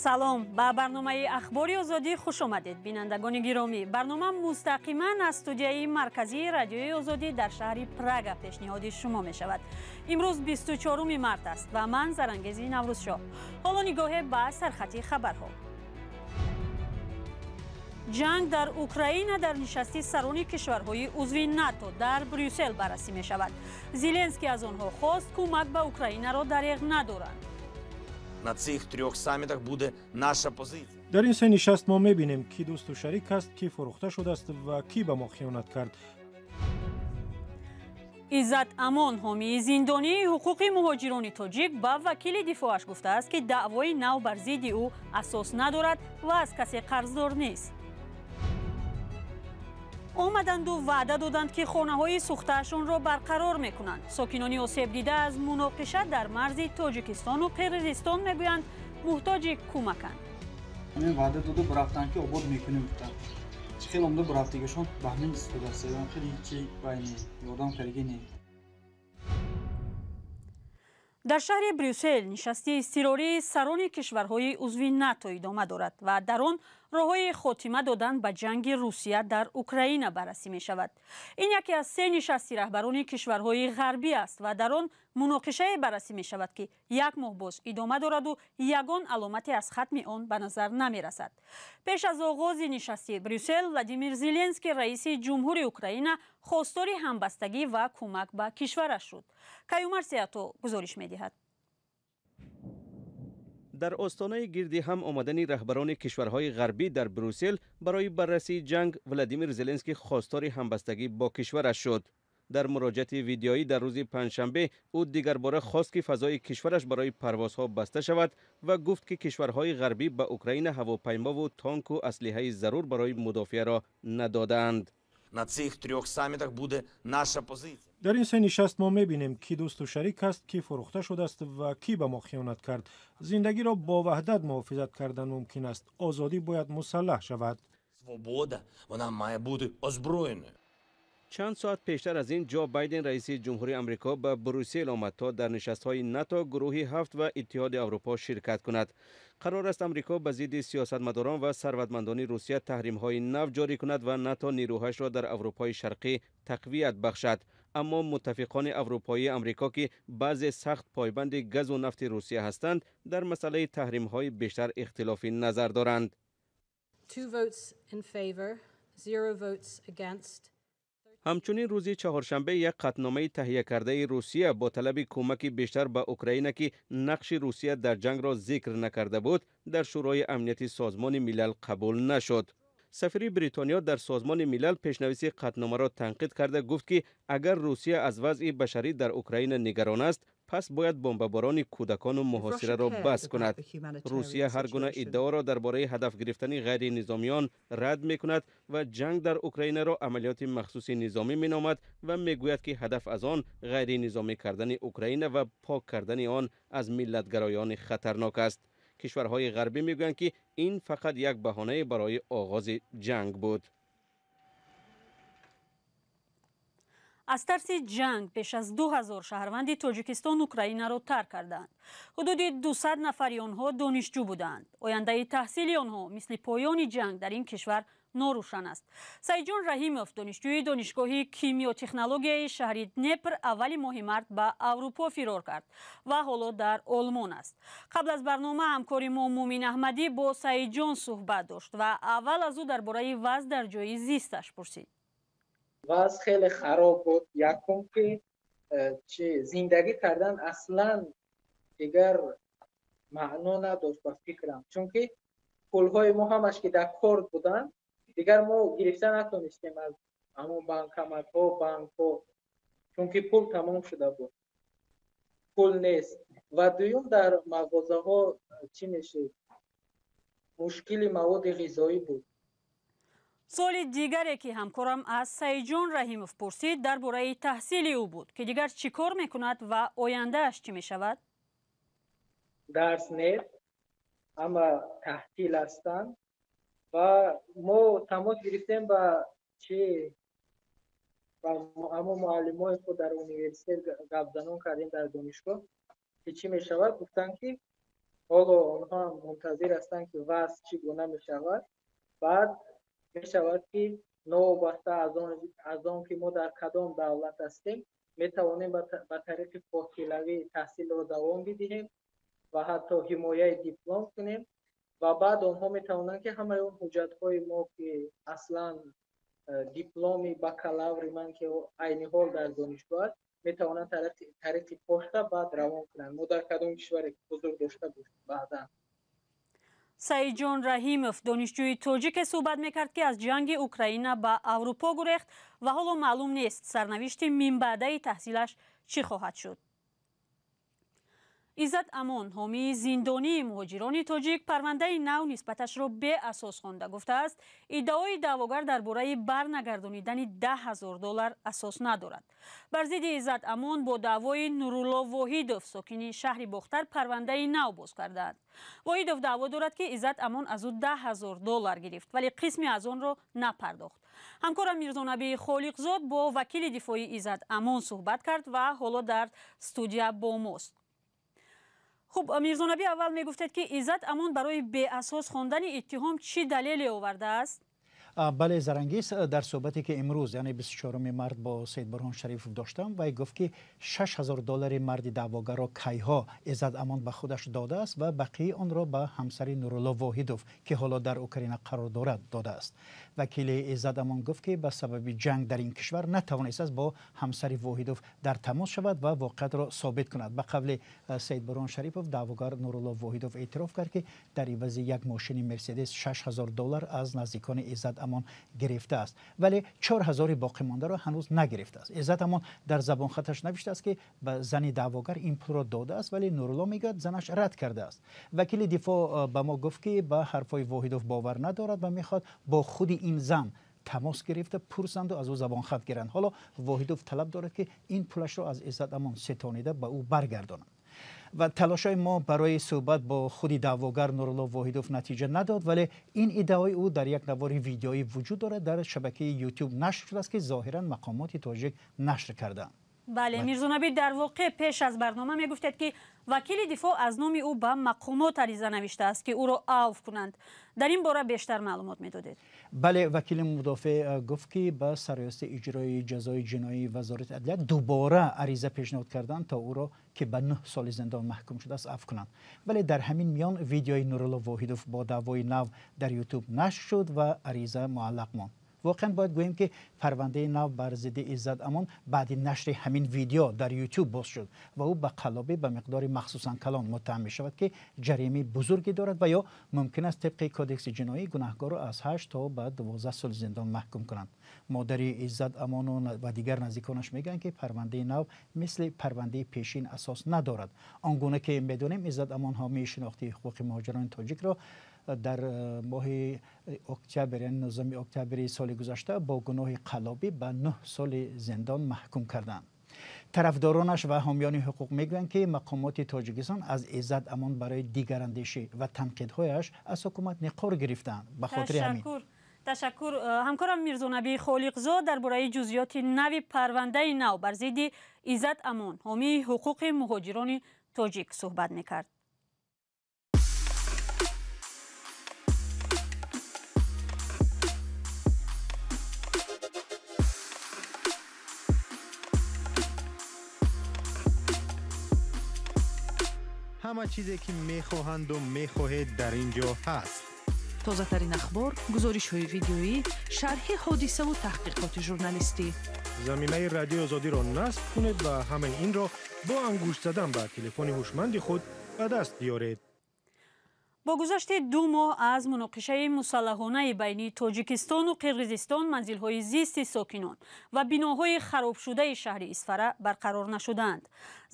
Салом, ба барномаи Ахбори Озодӣ хуш омадед, бинандагони гиромӣ. Барнома мустақиман аз студияи марказии Радиои Озодӣ дар шаҳри Прага пешниҳоди шумо мешавад. Имрӯз 24 март аст ва ман Зарангези Наврӯзшоҳ. Ҳоло нигоҳе ба сархати хабарҳо. Ҷанг дар Украина дар нишасти сарони кишварҳои узви НАТО дар Брюссел баррасӣ мешавад. Зеленский аз онҳо хост, кӯмак ба Украинаро дареғ надоранд. На цих трьох самітах буде наша позиція. Дар ин се нишаст мо мебинем, кӣ дӯсту шарик аст, кӣ фурӯхта шудааст ва кӣ ба мо хиёнат кард. Иззат Амон, ҳомии зиндонии ҳуқуқи муҳоҷирони тоҷик, ба вакили дифоъаш гуфтааст, ки даъвои нав бар зидди ӯ асос надорад ва аз касе қарздор нест. Омаданду ваъда доданд, ки хонаҳои сӯхтаашонро барқарор мекунанд. Сокинони осебдида аз муноқиша дар марзи Тоҷикистону Қирғизистон мегӯянд, муҳтоҷи кӯмаканд. Ҳамин ваъда доду рафтанд, ки обод мекунем, гуфтанд. Чӣ хел омда бурафтагишон ба ҳамин истодааст, хеле ҳичи вай не, ёрдам кардаги не. Дар шаҳри Брюссел нишасти изтирории сарони кишварҳои узви НАТО идома дорад ва дар он роҳҳои хотима додан ба ҷанги Русия дар Украина баррасӣ мешавад. Ин яке аз се нишасти раҳбарони кишварҳои ғарбӣ аст ва дар он муноқишае баррасӣ мешавад, ки як моҳ боз идома дораду ягон аломате аз хатми он ба назар намерасад. Пеш аз оғози нишасти Брюссел Владимир Зеленский, раиси ҷумҳури Украина, хостори ҳамбастагӣ ва кӯмак ба кишвараш шуд. Каюмар Сеато гузориш медиҳад. Дар остонаи гирди ҳам омадани раҳбарони кишварҳои ғарбӣ дар Брюссел барои баррасии ҷанг, Владимир Зеленский хостори ҳамбастагӣ бо кишвараш шуд. Дар муроҷиати видеоӣ дар рӯзи панҷшанбе ӯ дигарбора хост, ки фазои кишвараш барои парвозҳо баста шавад ва гуфт, ки кишварҳои ғарбӣ ба Украина ҳавопаймову танку аслиҳаи зарур барои мудофиаро надодаанд. На цих трьох самітах буде наша позиція. Дар ин се нишаст мо мебинем, кӣ дӯсту шарик аст, кӣ фурӯхта шудааст ва кӣ ба мо хиёнат кард. Зиндагиро бо ваҳдат муҳофизат кардан мумкин аст. Озодӣ бояд мусаллаҳ шавад. Свобода, вона має бути озброєною. Чанд соат пештар аз ин Ҷо Байден, раиси ҷумҳури Амрико, ба Брюссел омад, то дар нишастҳои НАТО, гурӯҳи ҳафт ва Иттиҳоди Аврупо ширкат кунад. Қарор аст Амрико ба зидди сиёсатмадорон ва сарватмандони Русия таҳримҳои нав ҷорӣ кунад ва НАТО нерӯҳашро дар Аврупои Шарқӣ тақвият бахшад. Аммо муттафиқони аврупоии Амрико, ки баъзе сахт пойбанди газу нафти Русия ҳастанд, дар масъалаи таҳримҳои бештар ихтилофи назар доранд. Two votes in favor, zero votes against. Ҳамчунин рӯзи чаҳоршанбе як қатъномаи таҳия кардаи Русия бо талаби кӯмаки бештар ба Украина, ки нақши Русия дар ҷангро зикр накарда буд, дар Шӯрои Амнияти Созмони Милал қабул нашуд. Сафири Бритониё дар Созмони Милал пешнависи қатъномаро танқид карда гуфт, ки агар Русия аз вазъи башарӣ дар Украина нигарон аст, пас бояд бомбаборони кӯдакону муҳосираро бас кунад. Русия ҳар гуна иддаоро дар бораи ҳадаф гирифтани ғайринизомиён рад мекунад ва ҷанг дар Украинаро амалиёти махсуси низомӣ меномад ва мегӯяд, ки ҳадаф аз он ғайринизомӣ кардани Украина ва пок кардани он аз миллатгароёни хатарнок аст. Кишварҳои ғарбӣ мегӯянд, ки ин фақат як баҳонае барои оғози ҷанг буд. Аз тарси ҷанг беш аз 2000 шаҳрванди Тоҷикистон Украинаро тарк карданд. Ҳудуди 200 нафари онҳо донишҷӯ буданд. Ояндаи таҳсили онҳо мисли поёни ҷанг дар ин кишвар норӯшан аст. Саидҷон Раҳимов, донишҷӯи Донишгоҳи кимиётехнологияи шаҳри Днепр, аввали моҳи март ба Аврупо фирор кард ва ҳоло дар Олмон аст. Қабл аз барнома ҳамкори мо Мумин Аҳмадӣ бо Саидҷон суҳбат дошт ва аввал аз ӯ дар бораи вазъ дар ҷои зисташ пурсид. Вазъ хеле хароб буд. Якум ки чи зиндагӣ кардан аслан дигар маъно надошт ба фикрам, чунки пулҳои мо ҳамаш ки дар корт буданд, дигар мо гирифта натонистем аз ҳамон банкоматҳо, банкҳо, чунки пул тамом шуда буд, пул нест. Ва дуюм, дар мағозаҳо чӣ мешид, мушкили маводи ғизоӣ буд. Суоли дигаре, ки ҳамкорам аз Саидҷон Раҳимов пурсид, дар бораи таҳсили ӯ буд, ки дигар чӣ кор мекунад ва ояндааш чӣ мешавад? Дарс нест, ҳама таҳтил ҳастанд ва мо тамос гирифтем ба чи ба ҳамон муаллимои худ дар университет, гапзанон кардем дар донишгоҳ, ки чӣ мешавад. Гуфтанд, ки Ҳоло онҳо ҳам мунтазир ҳастанд, ки вазъ чӣ гуна мешавад. Баъд мешавад, ки новобаста аз он ки мо дар кадом давлат ҳастем, метавонем ба тариқи фосилавӣ таҳсилро давом бидиҳем ва ҳатто ҳимояи диплом кунем ва баъд онҳо метавонанд, ки ҳамаи он ҳуҷҷатҳои мо, ки аслан дипломи бакалаври ман, ки айни ҳол дар донишгоҳ аст, метавонанд тариқи пошта баъд равон кунанд, мо дар кадом кишваре ҳузур дошта бошем баъдан. Саидҷон Раҳимов, донишҷӯи тоҷике суҳбат мекард, ки аз ҷанги Украина ба Аврупо гурехт ва ҳоло маълум нест, сарнавишти минбаъдаи таҳсилаш чӣ хоҳад шуд. Иззат Амон, ҳомии зиндонии муҳоҷирони тоҷик, парвандаи нав нисбаташро беасос хонда, гуфтааст, иддаои даъвогар дар бораи барнагардонидани 10 000 доллар асос надорад. Бар зидди Иззат Амон бо даъвои Нурулло Воҳидов, сокини шаҳри Бохтар, парвандаи нав боз кардаанд. Воҳидов даъво дорад, ки Иззат Амон аз ӯ 10 000 доллар гирифт, вале қисме аз онро напардохт. Ҳамкорам Мирзонаби Холиқзод бо вакили дифоии Иззат Амон суҳбат кард ва ҳоло дар студия бо мост. Хуб, Мирзонаби, аввал мегуфтед, ки Иззат Амон барои беасос хондани иттиҳом чӣ далеле овардааст? Бале, Зарангиз, дар суҳбате ки имрӯз, яъне 24 март, бо Саидбурҳон Шарифов доштам, вай гуфт, ки 6000 доллари марди даъвогарро кайҳо Иззат Амон ба худаш додааст ва бақияи онро ба ҳамсари Нурулло Воҳидов, ки ҳоло дар Украина қарор дорад, додааст. Вакили Иззат Амон гуфт, ки ба сабаби ҷанг дар ин кишвар натавонистааст бо ҳамсари Воҳидов дар тамос шавад ва воқеатро собит кунад. Ба қавли Саидбурҳон Шарипов, даъвогар Нурулло Воҳидов эътироф кард, ки дар ивази як мошини Мерседес 6000 доллар аз наздикони Иззат Амон гирифтааст, вале 4000-и боқимондаро ҳанӯз нагирифтааст. Иззат Амон дар забонхаташ навиштааст, ки ба зани даъвогар ин пулро додааст, вале Нурулло мегӯяд, занаш рад кардааст. Вакили дифоъ ба мо гуфт, ки ба ҳарфҳои Воҳидов бовар надорад ва мехоҳад бо худи ин зан тамос гирифта пурсанду аз ӯ забонхат гиранд. Ҳоло Воҳидов талаб дорад, ки ин пулашро аз Иззат Амон сетонида ба ӯ баргардонанд. Ва талошҳои мо барои суҳбат бо худи даъвогар Нурулло Воҳидов натиҷа надод, вале ин иддаои ӯ дар як навори видеоӣ вуҷуд дорад, дар шабакаи Ютуб нашр шудааст, ки зоҳиран мақомоти тоҷик нашр кардаанд. Бале, Мирзонаби, дар воқеъ пеш аз барнома мегуфтед, ки вакили дифоъ аз номи ӯ ба мақомот ариза навиштааст, ки ӯро авф кунанд. Дар ин бора бештар маълумот медодед. Бале, вакили мудофеъ гуфт, ки ба Сарриёсати иҷрои ҷазои ҷиноии Вазорати адлия дубора ариза пешниҳод карданд, то ӯро, ки ба 9 соли зиндон маҳкум шудааст, афв кунанд. Вале дар ҳамин миён видеои Нурулло Воҳидов бо даъвои нав дар Ютуб нашр шуд ва ариза муаллақ монд. Воқеан бояд гӯем, ки парвандаи нав бар зидди Иззат Амон баъди нашри ҳамин видео дар Ютуб боз шуд ва ӯ ба қаллобӣ ба миқдори махсусан калон муттаҳам мешавад, ки ҷаримаи бузурге дорад ва ё мумкин аст тибқи Кодекси ҷиноӣ гунаҳкорро аз 8 то ба 12 соли зиндон маҳкум кунанд. Модари Иззат Амону ва дигар наздиконаш мегӯянд, ки парвандаи нав мисли парвандаи пешин асос надорад. Он гуна ки медонем, Иззат Амон ҳомии шинохтии ҳуқуқи муҳоҷирони тоҷикро дар моҳи октябр, яъне 9 октябри соли гузашта, бо гуноҳи қаллобӣ ба 9 соли зиндон маҳкум карданд. Тарафдоронаш ва ҳомиёни ҳуқуқ мегӯянд, ки мақомоти Тоҷикистон аз Иззат Амон барои дигарандешӣ ва танқидҳояш аз ҳукумат ниқор гирифтаанд. Ба хотири ҳамин. Ташаккур. Ҳамкорам Мирзонаби Холиқзод дар бораи ҷузъиёти нави парвандаи нав бар зидди Иззат Амон, ҳомии ҳуқуқи муҳоҷирони тоҷик, суҳбат мекард. Ҳама чизе ки мехоҳанду мехоҳед, дар ин ҷо ҳаст. Тозатарин ахбор, гузоришҳои видеоӣ, шарҳи ҳодисаву таҳқиқоти журналистӣ. Замимаи Радиои Озодиро насб кунед ва ҳамаи инро бо ангушт задан ба телефони ҳушманди худ ба даст биёред. Бо гузашти 2 моҳ аз муноқишаи мусаллаҳонаи байни Тоҷикистону Қирғизистон, манзилҳои зисти сокинон ва биноҳои харобшудаи шаҳри Исфара барқарор нашудаанд.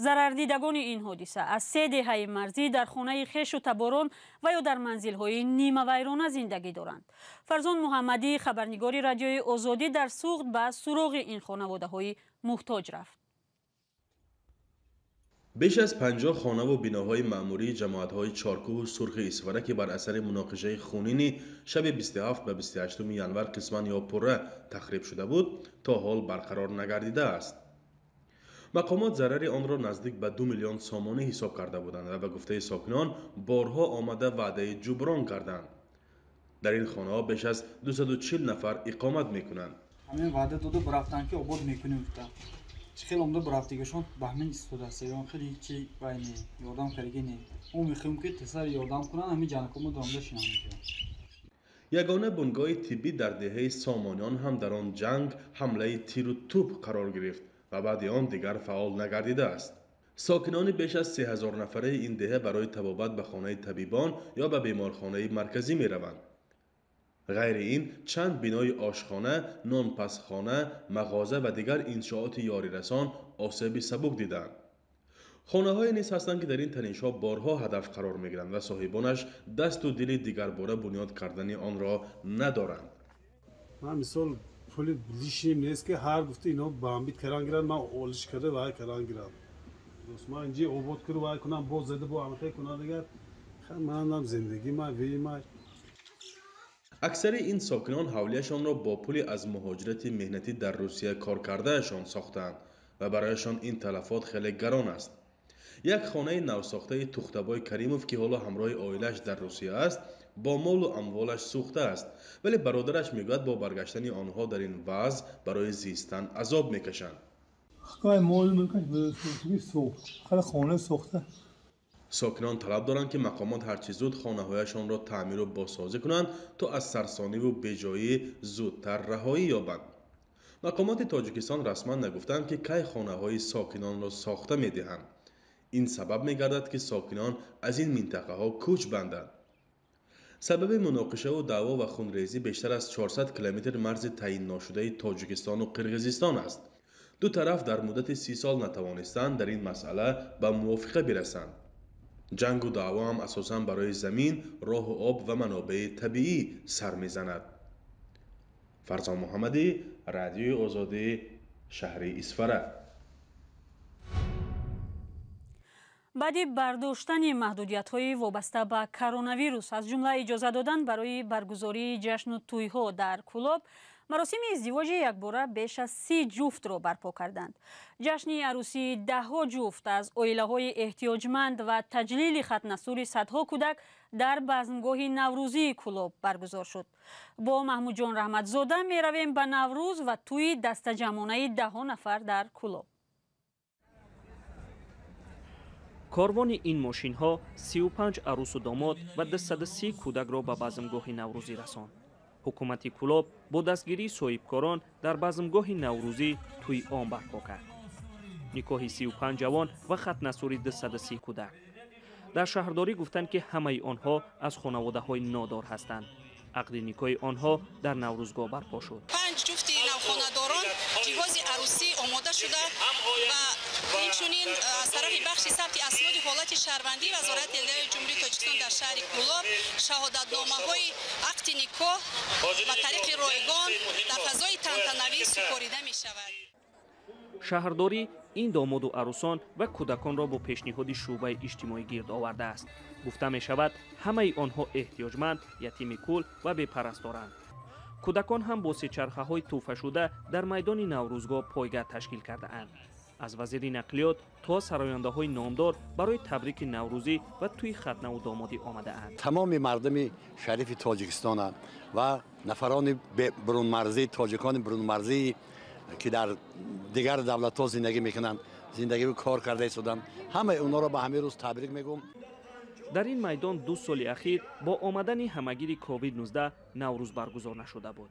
Зарардидагони ин ҳодиса аз се деҳаи марзӣ дар хонаи хешу таборон ва ё дар манзилҳои нимавайрона зиндагӣ доранд. Фарзон Муҳаммадӣ, хабарнигори Радиои Озодӣ дар Суғд, ба суроғи ин хонаводаҳои муҳтоҷ рафт. Беш аз 50 хонаву биноҳои маъмурии ҷамоатҳои Чоркӯҳу Сурхи Исфара, ки бар асари муноқишаи хунини шаби 27 ба 28 январ қисман ё пурра тахриб шуда буд, то ҳол барқарор нагардидааст. Мақомот зарари онро наздик ба 2 миллион сомонӣ ҳисоб карда буданд ва ба гуфтаи сокинон борҳо омада ваъдаи ҷуброн карданд. Дар ин хонаҳо беш аз 240 нафар иқомат мекунанд. Ҳамин ваъда доду рафтанд, ки обод мекунем гуфтанд. Чӣ хел омда рафтигашон ба ҳамин истодааст. Ягон хел ҳечи вай не, ёрдам кардаги не. Мо мехоҳем, ки тезтар ёрдам кунанд, ҳамин ҷанакомо даромада шинанд инҷо. Ягона бунгоҳи тиббӣ дар деҳаи Сомониён ҳам дар он ҷанг ҳамлаи тиру тӯб қарор гирифт ва баъди он дигар фаъол нагардидааст. Сокинони беш аз 3000 нафараи ин деҳа барои табобат ба хонаи табибон ё ба беморхонаи марказӣ мераванд. Ғайри ин чанд бинои ошхона, нонпазхона, мағоза ва дигар иншооти ёрирасон осеби сабук дидаанд. Хонаҳое низ ҳастанд, ки дар ин танишҳо борҳо ҳадаф қарор мегиранд ва соҳибонаш дасту дили дигарбора бунёд кардани онро надоранд. Ман мисол пули лишним нест, ки ҳар гуфта ино бамбит кардан гиранд, ман олиш карда вай кардан гирам. Дӯст, ман инҷи обод куру вай кунам, боз зада бо амхе кунам, дигар манам зиндагӣ ма вима. Аксари ин сокинон ҳавлияшонро бо пули аз муҳоҷирати меҳнатӣ дар Русия кор кардаашон сохтаанд ва барояшон ин талафот хеле гарон аст. Як хонаи навсохтаи Тухтабой Каримов, ки ҳоло ҳамроҳи оилааш дар Русия аст, бо молу амволаш сӯхтааст, вале бародараш мегӯяд, бо баргаштани онҳо дар ин вазъ барои зистан азоб мекашанд. Сокинон талаб доранд, ки мақомот ҳарчи зуд хонаҳояшонро таъмиру бозсозӣ кунанд, то аз сарсониву беҷоӣ зудтар раҳоӣ ёбанд. Мақомоти Тоҷикистон расман нагуфтанд, ки кай хонаҳои сокинонро сохта медиҳанд. Ин сабаб мегардад, ки сокинон аз ин минтақаҳо кӯч банданд. Сабаби муноқишаву даъво ва хунрезӣ бештар аз 400 километр марзи таъинношудаи Тоҷикистону Қирғизистон аст. Ду тараф дар муддати 30 сол натавонистанд дар ин масъала ба мувофиқа бирасанд. Ҷангу даъво ҳам асосан барои замин, роҳу об ва манобеи табиӣ сар мезанад. Фарзон Муҳаммадӣ, Радиои Озодӣ, шаҳри Исфара. Баъди бардоштани маҳдудиятҳои вобаста ба коронавирус, аз ҷумла иҷоза додан барои баргузории ҷашну тӯйҳо дар Кӯлоб, маросими издивоҷи якбора беш аз 30 ҷуфтро барпо карданд. Ҷашни арӯсии даҳҳо ҷуфт аз оилаҳои эҳтиёҷманд ва таҷлили хатнасури садҳо кӯдак дар базмгоҳи наврӯзии Кӯлоб баргузор шуд. Бо Маҳмудҷон Раҳматзода меравем ба Наврӯз ва тӯи дастаҷамъонаи даҳҳо нафар дар Кӯлоб. Корвони ин мошинҳо 35 арӯсу домод ва 230 кӯдакро ба базмгоҳи наврӯзӣ расонд. Ҳукумати Кӯлоб бо дастгирии соҳибкорон дар базмгоҳи наврӯзӣ тӯи ом барпо кард. Никоҳи 35 ҷавон ва хатнасури 230 кӯдак. Дар шаҳрдорӣ гуфтанд, ки ҳамаи онҳо аз хонаводаҳои нодор ҳастанд. Ақди никоҳи онҳо дар Наврӯзгоҳ барпо шуд. 5 ҷуфти навхонадорон ҷиҳози арӯсӣ омода шуда ва инчунин аз тарафи бахши сабти асноди ҳолати шаҳрвандии Вазорати адлияи Ҷумҳурии Тоҷикистон дар шаҳри Кӯлоб шаҳодатномаҳои ақди никоҳ ба тариқи ройгон дар фазои тантанавӣ супорида мешавад. Шаҳрдорӣ ин домоду арӯсон ва кӯдаконро бо пешниҳоди шӯъбаи иҷтимоӣ гирд овардааст. Гуфта мешавад, ҳамаи онҳо эҳтиёҷманд, ятими кул ва бепарастдоранд. Кӯдакон ҳам бо сечархаҳои тӯҳфашуда дар майдони Наврӯзгоҳ пойгоҳ ташкил кардаанд. Аз вазири нақлиёт то сарояндаҳои номдор барои табрики наврӯзӣ ва тӯи хатнаву домодӣ омадаанд. Тамоми мардуми шарифи Тоҷикистонанд ва нафарони бурунмарзӣ, тоҷикони бурунмарзӣ, ки дар дигар давлатҳо зиндагӣ мекунанд, зиндагӣ кор карда истоданд, ҳамаи онҳоро ба ҳамин рӯз табрик мегӯм. Дар ин майдон 2 соли ахир бо омадани ҳамагири COVID-19 Наврӯз баргузор нашуда буд.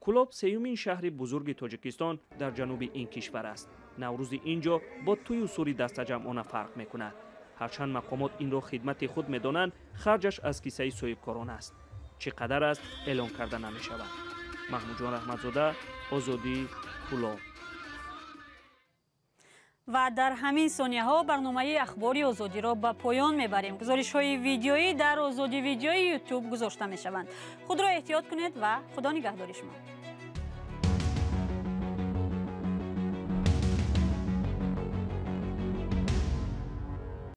Кӯлоб сеюмин шаҳри бузурги Тоҷикистон дар ҷануби ин кишвар аст. Наврӯзи ин ҷо бо тӯю сури дастаҷамъона фарқ мекунад. Ҳарчанд мақомот инро хидмати худ медонанд, харҷаш аз кисаи соҳибкорон аст. Чӣ қадар аст, эълон карда намешавад. Маҳмудҷон Раҳматзода, Озодӣ, Кӯлоб. Ва дар ҳамин сонияҳо барномаи Ахбори Озодиро ба поён мебарем. Гузоришҳои видеоӣ дар Озодӣ видеои Ютуб гузошта мешаванд. Худро эҳтиёт кунед ва Худо нигаҳдори шумо.